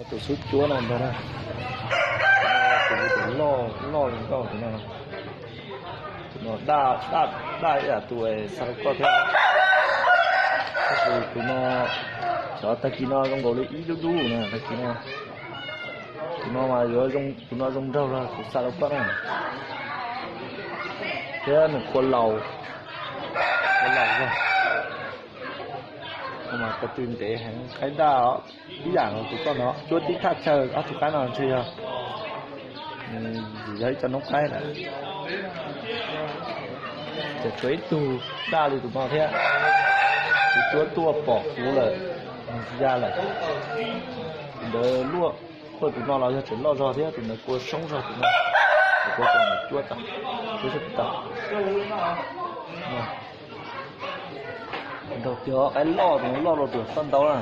Tus xub cuab no ntag na. Tus loj loj li nkauj tus no. Tus no daj daj daj ib yam tus xa rau koj thiab. Tab sis tus no, cov tag kis no zoo nkaus li ib dub dub na, tag kis no. Tus no mas yuav, tus no zoo nraug los tus xa rau koj na. Thiab nws kua laus, kua laus zog. Mas ko tw ntev heev, qaib daj os. Ib yam nkaus tus koj no, cuab tib thaj chaw, ob tug qaib no ntshe yog, yog ib co noob qaib lawm. Ces tshuav ib tug daj li tus no thiab. Tus cuab tuaj pom kuv lawm, nws tsis ya lawm. Tus ntawd luaj, luaj tus no los yog tseem loj zog thiab, tus ntawd kua soob zog tus no. Tus kua cuab tas, cuab tsis tau. Nraug tiag, qaib loj, tus loj los tus toj ntau na.